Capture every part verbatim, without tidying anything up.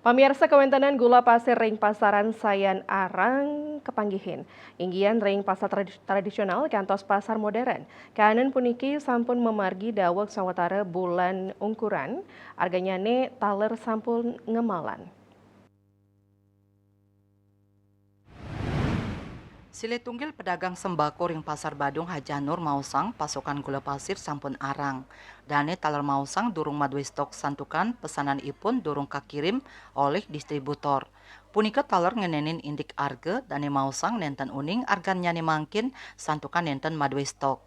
Pamiarsa, kawéntenan gula pasir ring pasaran sayan arang kapanggihin. Inggian ring pasar tradi-, tradisional kantos pasar modern. Kahanan puniki sampun mamargi daweg sawatara bulan ungkuran, arganyané taler sampun ngemalan. Silih tunggil pedagang sembako ring Pasar Badung, Hajah Nur, maosang pasokan gula pasir sampun arang. Dané taler maosang durung madué stok santukan pesananipun durung kakirim olih distributor. Punika taler ngenénin indik arga, dané maosang nénten uning argannyané mangkin santukan nénten madué stok.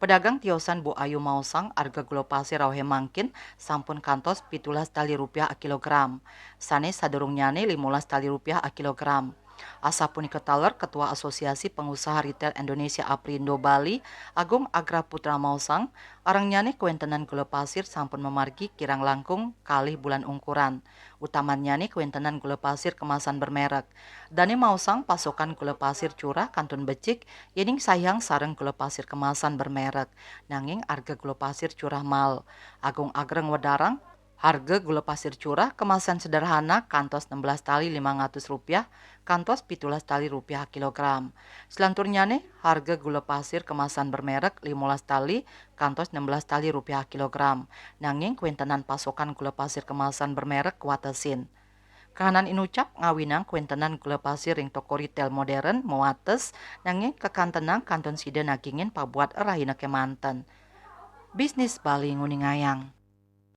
Pedagang tiosan Bu Ayu maosang arga gula pasir rauhé mangkin sampun kantos pitulas tali rupiah a kilogram. Sané sadurungnyané limolas tali rupiah a kilogram. Asapunika taler Ketua Asosiasi Pengusaha Retail Indonesia, Aprindo, Bali, Agung Agra Putra maosang, arangnyané kawéntenan gula pasir sampun mamargi kirang langkung kalih bulan ungkuran. Utamannyané kawéntenan gula pasir kemasan bermerek. Dané maosang pasokan gula pasir curah kantun becik, yéning saihang sareng gula pasir kemasan bermerek. Nanging arga gula pasir curah mal. Agung Agra ngwedarang, harga gula pasir curah kemasan sederhana kantos enam belas tali limang atus rupiah kantos pitulas tali rupiah kilogram. Selanturnyané, harga gula pasir kemasan bermerek limolas tali kantos enam belas tali rupiah kilogram. Nanging kawéntenan pasokan gula pasir kemasan bermerek kawatesin. Kahanan inucap ngawinang kawéntenan gula pasir ring toko retail modern mawates, nanging kakantenang kantun sida nagingin pabuat rahina kémanten. Bisnis Bali nguningayang.